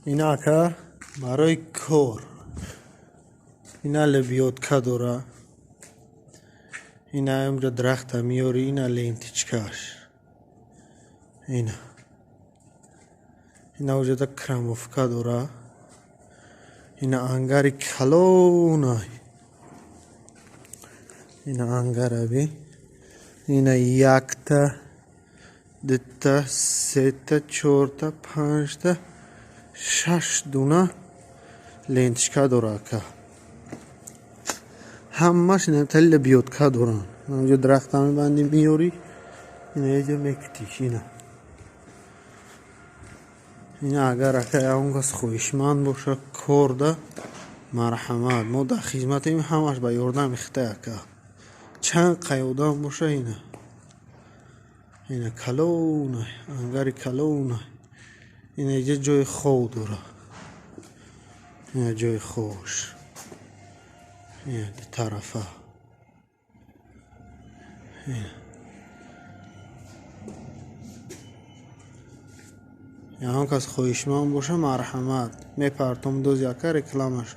Ина, ака, барои кор. Ина лебёдка дора. Ина инҷа дарахта меёри, ина ленточкаш. Ина. Ина уҷада крамовка дора. Ина ангари калонай. Ина ангара би. Ина якта, дута, сета, чорта, панҷта, шаш дуна ленточка дора, ака. Ҳамаш инатали лебёдка доранд. Инҷо дарахта мебандӣ, меёрӣ, ина иҷо мекутиш, ина. Ина агар, ака, ягон кас хоҳишманд боша корда, марҳамат, мо дар хизматем, ҳамаш ба ёрдами хитай, ака. Чанд қай одам боша, ина. Ина калона, ангари калона. Ина иҷа ҷои хов дора. Ина ҷои ховш. Ина ду тарафа. Ина. Ягон кас хоҳишманд боша, марҳамат. Мепартом дози, ака, рекламаш.